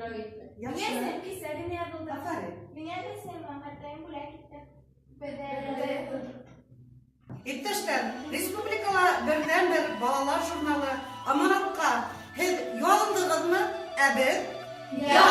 Бүләк итте. Яҡшы. Миңә әсәм кисә генә яҙылды. Афарин. Миңә өләсәйем маңҡатайым бүләк итте. Иптәштәр, республикала берҙән-бер балалар журналы Аманатҡа һеҙ яҙылдығыҙмы? Ә беҙ? Яҙылдыҡ!